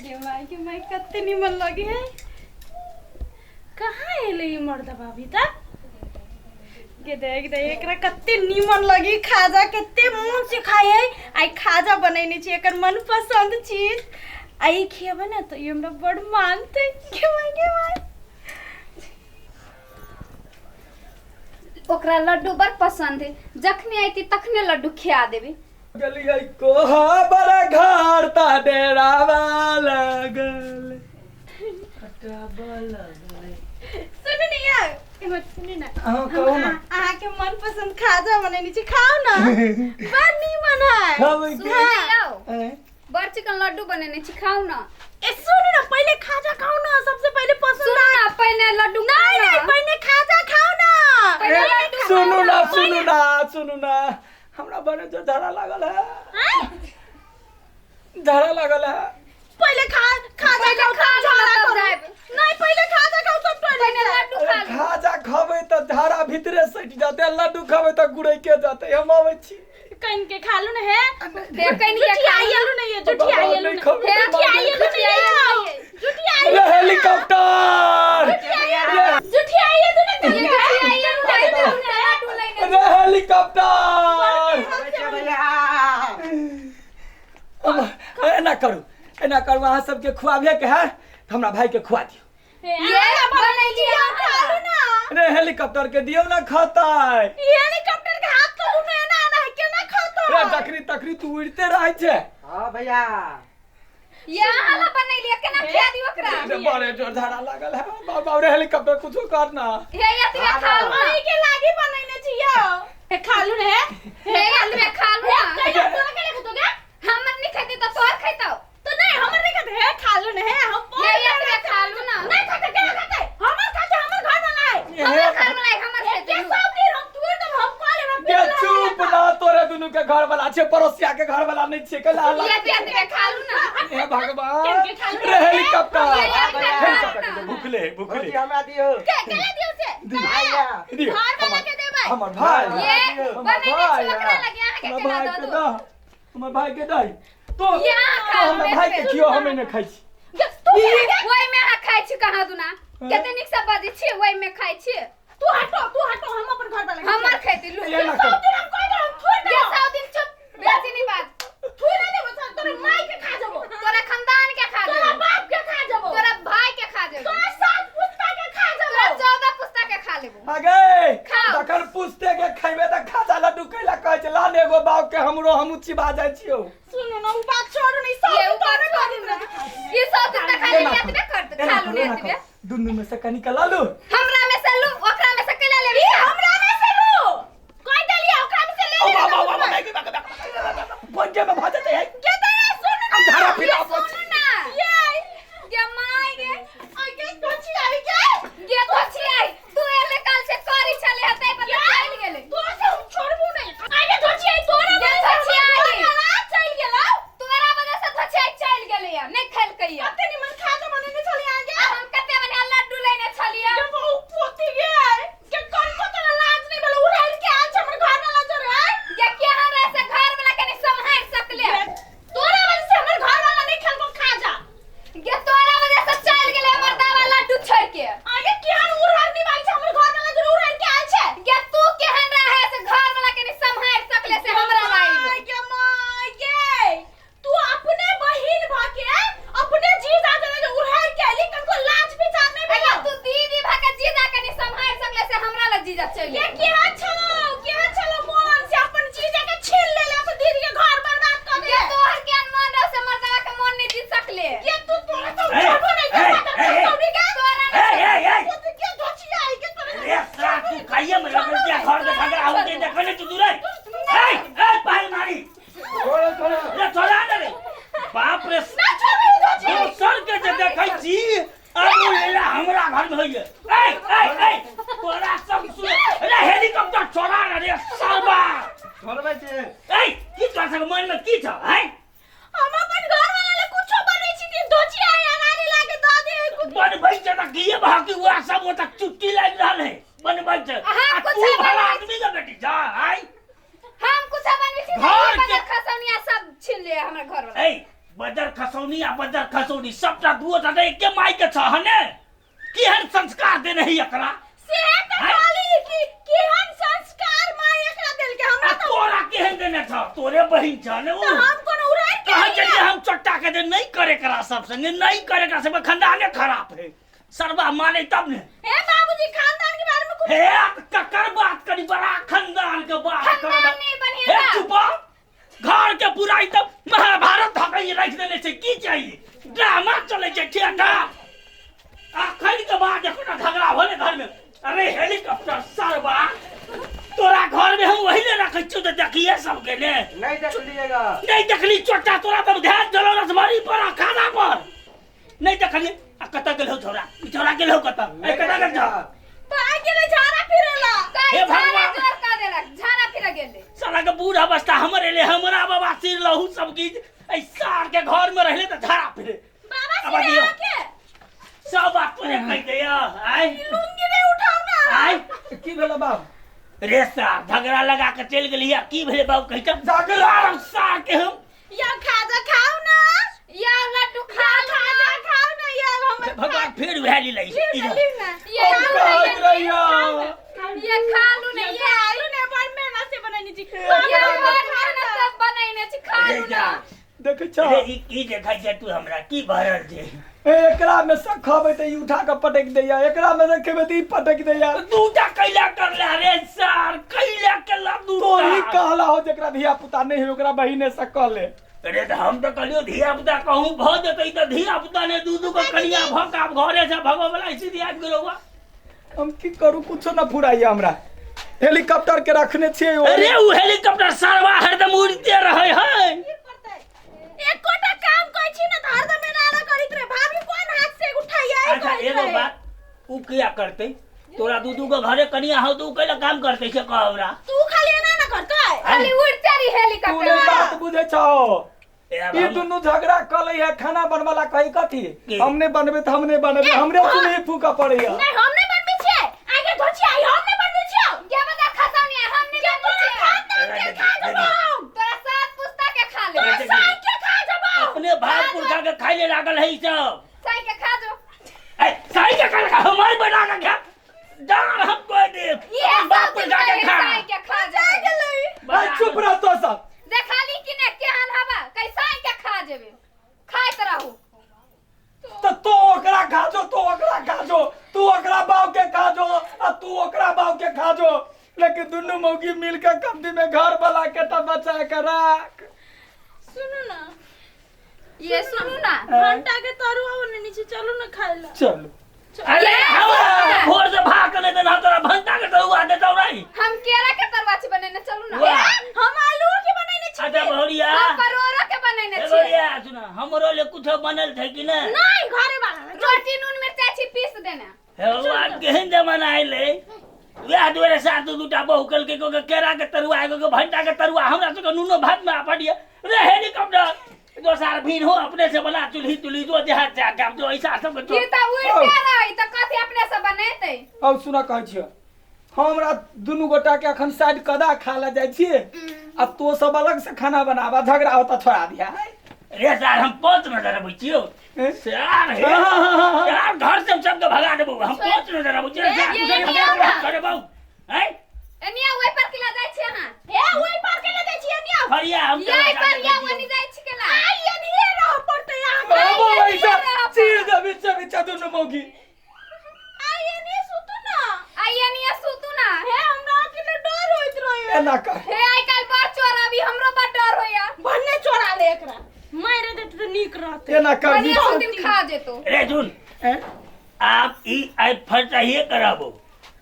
गे माय के माय, कते निमन लगे है। कहाँ एलै ई मर्दबा अभी तक? गे देख दे एकरा, कते निमन लगी खाजा, कते मोन से खाए है। आई खाजा बनैने छी, एकर मनपसंद चीज। आ ई खिएबै ने तऽ ई हमरा बड़ मानतै। गे माय, गे माय। ओकरा लड्डू बड़ पसंद है, जखने अयती तखने लड्डू खिया देबै। गेलियै कोहबर घर त डेरावा लगल। सुनू ने यार, एगो सुनू ने। हाँ, हम कहू ना। अहाँके मनपसंद खाजा बनेने छी, खाउ ना, बड़ नीमन है। खाबै की? सुनू ने यौ, ऐं? बड़ चिकन लड्डू बनेने छी, खाउ ना। ए सुनू ना, पहिले खाजा खाउ ना, सबसे पहिले पसंद। सुनू ना, पहिने लड्डू खाउ नहीं ना। नहीं, पहिले खाजा खाउ ना। पहिले लड्डू खाउ सुनू ना, सुनू ना, सुनू ना, हमरा बड़े जो झाड़ा लागल है। आँय? झाड़ा लागल है। पहिले खा खाजा पहिले खाउ खा तब लू ना झाड़ा तब करू। जायब। नहीं, पहिले खाजा खाउ तब टॉयलेट पहिले जायब। लड्डू अरे खा लू। खाजा खबै तऽ झाड़ा भीतरे सटि जेतै, लड्डू खबै तऽ गुड़ैके जेतै। हम अबै छी। कन के खा लू ना है। हे कनि के खा जुठियाई लू। आलू नहीं है, जुठियाई आलू नहीं नहीं। खबै हे, तऽ जुठियाई आलू नहीं है, जुठियाई। रे हेलीकॉप्टर, जुठियाई आलू नहीं। ये जुठियाई आलू नहीं, तो हमरा लड्डू लैने। रे हेलीकॉप्टर, एना करू, एना करू, अहाँ सबके खुआबे के है तऽ हमरा भाई के खुआ दियौ। ये बनैली खा अहाँ। लू ना। रे हेलीकॉप्टर के दियौ ना, खतै। हेलीकॉप्टर के हाथ तो उन्हें एना एना है, केना खाता? रे जखनी तखनी तू उड़िते रहै छै। हाँ भैया, ये अहाँ ला बनैली, केना खिया दियौ ओकरा? रे बड़े जोर झाड़ा लागल है बाबा। रे हेलीकॉप्टर, कुछो कर ना। हे एतबे खा लू ना। अहीं के लागी बनैने छी यौ। हे खा लू ने। हे एतबे खा लू ना। हे तोरा के लेके तो गे। हमर नहीं खैते तऽ तोहर खैतौ। तो नहीं, हमर नहीं खाते। हे खा लू ने, हे हम हे एतबे खा लू ना। नहीं खाते, केना खाते? हमर खाते, हमर घर वाला है। हमर घर वाला है, हमर खैते। के सब दिन हम तोड़ देब, हम कह लेब। के चुप ना, तोरे दुनू के घर वाला छै, पड़ोसिया के घर वाला नहीं छै। कैला हल्ला? ये एतबे खा लू ना। हे भगवान। के खा लू। रे हेलीकॉप्टर, ये एतबे खा लू हेलीकॉप्टर ना। के भूखले भूखले। भौजी, हमरा दियौ। के केला दियौ से? भैया। दियौ। घर वाला के देबै। हमर भाई। ये हमर बनैने भाई, छी ओकरा लगे, अहाँके हमर केना भाई दऽ के दू? दह, हमर भाई के दही तो। ये अहाँ तो खाउ। हमर भाई के खियो, हमे नहि खाइ छी। गे, तू केना गे? ओहिमे अहाँ खाइ छी कहाँ दुना? कते नीक से बजै छी, ओहिमे खाइ छी। तू हटो, तू हटो, हम अपन घर वाला के। हमर खैती लू। एना सब कर। दिन हम कह देब, हम थोड़ ये देब। 100 दिन चुप, बेसी नहीं बात। थोड़ नहीं देबो, सब तोरा माई के खा जबो। तोरा खानदान के खा तोरा जेबो। बाप के खा जबो। तोरा भाई के खा जेबो। तोरा सात पुश्ता के खा तोरा जबो। 14 पुस्ता के खा लेबो। आगे। खाओ। तखन पुछते के खैबे तऽ खाजा लड्डू कैला कहै छै? लान एगो बाप के, हमरो हमहूँ चिबा जाइ छियौ। सुनू ना, उ बात छोड़ू नहीं, सब ये दिन उ बात तोरे छोड़ू कर ना। ये 100 दिन तक खाली एना करू, एतबे कर एना खा लू करू, ने एना एतबे। करू। दुनू में से कनी के लऽ लू। हमरा में से लू, ओकरा में से कैला लेबी? ई हमरा में से लू, कह देलिए ओकरा में से ले ले। बाबा बाबा, बंजे में भऽ जेतै है। के तोरा सुन ना। झाड़ा फिरा। सुनू ना। ये गे माय गे। आई के कोची आई के। गे तो छियै तू एले काल से करी छले हतै पर चलि गेलै। तोरा से हम छोड़बू नहीं। आई के धोची आई तोरा गे वजह से धोची हमर आई। घर वाला चल गेलौ। तोरा वजह से धोछिया चलि गेलै, नहीं खेलकै। कते निमन खाजा बनेने छली आगे। आ हम कते बढ़िया लड्डू लेने छलियै। के बहु पोती गे के कन को तोरा लाज नहीं भेल उड़ाइल के आयल छै हमर घर वाला जोरे आय? गे केहन रहे से घर वाला के नहीं सम्हारि सकले। तोरा वजह से हमर घर वाला नहीं खेलको खाजा। गे तोरा वजह से चलि गेलै हमर दावा लड्डू छोड़ के। आगे केहन उड़ार निभाई छै, हमर घर वाला जोरे उड़ाइल के आयल छै। गे तू केहन रहे से घर वाला के नहीं सम्हारि सकले से हमरा my लाई। गे my गे, तू अपने बहिन भ के अपने जीजा जरे जे उड़ाइल के आइली, कनको लाज विचार नहीं अरे भेलौ? तू दीदी भा के जीजा के नहीं सम्हारि सकले से हमरा ला जीजा चलि ये गेलै। केहन छलो, केहन छलो मोन से अपन जीजा के छीन लेले, अपन दीदी के घर बर्बाद कर गे देले। तोहर केहन मन रह से मर्दवा के मन नहीं जीत सकले। ये तू तोरा तो ए, छोड़बो नहीं ए, के पातर ए, ए। खसौनी के। तोरा ए ए ए। तू के धोची आई के तोरा रे साला, तू खाइए में लगल क्या घर देखा के आउ दे देखले तू दूरे। ए ए पाल मारी। छोड़ो, छोड़ो। रे छोड़ा दे रे बाप रे। ना छोड़बे धोची। दोसर के जे देखै छी अब उ लेला हमरा घर में होइए। ए ए ए, तोरा सब सुन रे, हेलीकॉप्टर छोड़ा रे रे सालबा। छोड़बै छी। ए की तोरा सब मन में की छ हैं? हम अपन घर वाला ले कुछो बनै छी ती धोची आई अगाड़ी लाके द दे कुछ। बनबै छै तऽ किए भाकी उएह सब ओतऽ चुट्टी लागि रहल है बनबै छै। अहाँ आ कुछ तू भला बनबै आदमी के बेटी जा आइ। हम कुछ बनबै छी घर तऽ के- खसौनिया सब छीन ले हमरा घर वाला। ए बजर खसौनी आ बजर खसौनी सबटा दुओ टा एके माय के छ हने केहन संस्कार देने है एकरा से त हैं? कहली कि केहन संस्कार माय एकरा देलके हमरा आ त तोरा केहन देने छ तोरे बहिन छ ने त उ हम कोनो उड़ार के कहा नहीं चलिए हम चट्टा के दे नहीं करे करा सब संगे नहीं करे करा सब खानदाने खराब है सरबा माने तब ने हे बाबूजी खानदान के बारे में कुछ हे ककर बात करी बड़ा खानदान के बात खानदान करबा। नहीं बढ़िया हे चुप घर के पूरा एकदम महाभारत धकै राखि देने छै की चाहिए ड्रामा चलै छै थिएटर अखन के बाद देखो ना झगड़ा होले घर में अरे हेलीकॉप्टर सरबा तोरा घर में हम वही ले रखै छियौ तऽ देखिए सबके ने नहीं देख लीजिएगा नहीं देखली चोटा तोरा तब ध्यान चलो रसभरी पर आ खाना पर नहीं देखली आ कतऽ गेल हौ छौड़ा ई छौड़ा गेल हौ कतऽ ए कतऽ गेल छौ भाग गेलै झाड़ा फिरेला हे हे भगवान भगवान। जोर का देलक झाड़ा फिर गेलै साला के बूढ़ अवस्था हमर एले हमरा बाबा सिर लहू सब किछ एहि सार के घर में रहले तऽ झाड़ा फिरे बाबा अब सिरे दियौ। आके सब बात तोरे कहि दैया आय लुंगी नहीं उठाओ ना आय की भेल बाबू रे सार झगड़ा लगा के चलि गेली आ की भेलै बाबू कहि तऽ झगड़ा? सार के हम या खाजा खाओ ना या लड्डू खा खा खाजा खाओ ना या हमर भगवान फेर भए लै फिर इधर। ली ना ये हम कहैत रहिया ये खा लू ने ये ये आलू ने बड़ मेहनत से बनैनी छी ये बड़ मेहनत से बनैने छी खा रे लू जा ना देखै छ रे ई की देखै छै तू हमरा की भरल छै ए, एकरा में सब खबै तऽ ई उठा कऽ पटकि दैया एकरा में रखेबै तऽ ई पटकि दैया दूटा कैला करला रे सार कैला केला तोही दूटा कहला हो जेकरा धिया पुता नहीं है ओकरा बहिने से कह ले अरे तऽ हम तऽ कहलियो धिया पुता कहूँ भऽ जेतै तऽ धिया पुता ने दू दू गो कनिया भऽ कऽ आब घरे से भगऽ वला स्थिति आबि गेलौ बा हम की करू कुछो न फुराइया हमरा हेलीकॉप्टर के रखने छियै ओ अरे उ हेलीकॉप्टर सरवा हरदम उड़ते रहै है एकोटा काम कहै छी ना त हरदम एना एना करैत रहे भाभी कोन हाथ से उठाइया अच्छा एगो बात उ किया करतै तोरा दू दू गो घरे कनिया हौ तऽ उ कैला काम करतै से कह हमरा तू खाली एना ना करतै खाली उड़ते रही तू नहीं हेलीकॉप्टर बात बुझै छौ ए, आब ई हम- दुनू झगड़ा कऽ लै है खाना बनबला कही कथी की? हमने बनबे तऽ हमने बनबे हमरे चूल्ही फूकऽ पड़ैया नहीं हम नहीं बनबै छियै आगे धोची आई हम नहीं बनबै छियै के बता खसौनी हम नहीं बनबै छियै खानदान के खा जबौ तोरा सात पुस्ता के खा ले अरे, साई के खा जबौ अपने भाग पुरखा के खाइ ले लागल है ई सब साई के खा जो ए साई के खा हमार बना के खा डार हम कोई दे ये बाप सब पुरखा के खा साई के खा जेबे ए, चुप रह तो सब देखाली कि ने केहन हवा कैसा के खा जेबे खाइत रहू तो तू ओकरा खा जो तू ओकरा खा जो तू ओकरा बाप के खा जो आ तू ओकरा बाप के खा जो लेकिन दुनू मौगी मिल के कमती में घर बना के तब बचा के राख सुनू ना ये सुनू ना घंटा के तरुआ बनेने छी चलू ना खाइ ला चलू अरे हम भोर से भाग के नहीं देना तोरा भंटा के तरुआ देतौ रही हम केरा के तरुआ छी बनेने चलू ना वाह। हम आलू के बनेने छी अच्छा भौरिया हम परोरो के बनेने ए छी भौरिया सुना हमरो ले कुछो बनल छै कि ने नहीं घरे वाला रोटी नून मिरचाई छी पीस देना हे भगवान केहन जमाना अयलै वएह दुआरे सात दू दूटा बहु केलकै एगो के केरा के तरुआ एगो के भंटा के तरुआ हमरा सबके नूनो भात में आपडिए रे हेलीकॉप्टर दोसर भीड़ हो अपने से बना चूल्ही तुल्ही जो जहाँ जा गाम जो ऐसा सब ई तऽ उड़ते रही तऽ कथी अपने से बनेतै अब सुना कहै छियो हमरा दुनू गोटा के अखन साइड कदा खा ले जाइ छियै आ तो सब अलग से खाना बनाबा झगड़ा होता छोड़ा दिया रे सर हम 5 मिनट रहबै छियौ हैं? सर हे सर घर से हम सबके भगा देबौ हम 5 मिनट रहबै छियौ सर ये- ये- ये- करबौ हैं एनिया ओहि पर किला जाइ छी अहाँ हे ओहि पर के ले जाइ छी एनिया हरिया हम यही पर या ओनी जाइ छी केला आई एनिये रह पड़तै अहाँ बाबू ऐसा चीर दे बीचे बीचे दुनू मौगी आई एनिये सुतू ना आई एनिया सुतू ना हे हमरा अकेले डर होइत रहे एना कर हे आइ काल्हि बड़ चोर अभी हमरो बड़ डर होइया भन्ने चोरा ले एकरा मारे देते तऽ नीक रहतै एना कर बढ़िया से दिन खा जेतो रे सुन हैं? आप ई आइ फरचाहिए कराबो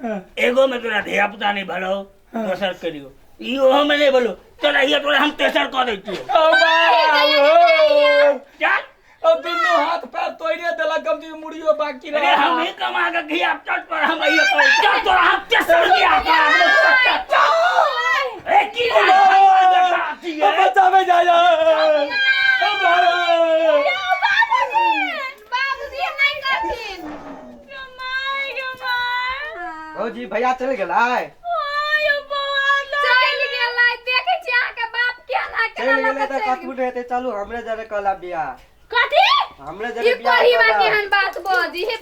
हाँ। एगो में तोरा धिया पुता नहीं भलो दोसर करियो ई ओहो में नहीं भलो तोरा ये तोरा हम तेसर कऽ दै छियौ ओ बाबू चल अब दुनू हाथ पैर तोड़िए देलक कम से मुड़ियो बाकी अरे रहा हम ही कमा के घिया चट पर हम ये करै चल तोरा हम तेसर बियाह कराबो ए की अब बचावे जा जा बाबूजी नहीं करथिन गमाय गमाय भौजी भैया चल गेलै आय बौआ चलि गेलै देखै छी अहाँके बाप केना के चलि लऽ गेलै के तऽ चलि कथू नहि हेतै, चलू हमरे जरे कला बियाह। कथी? हमरे गेल। जरे ई बियाह कोढ़ी कला। बा केहन बात बजी हे।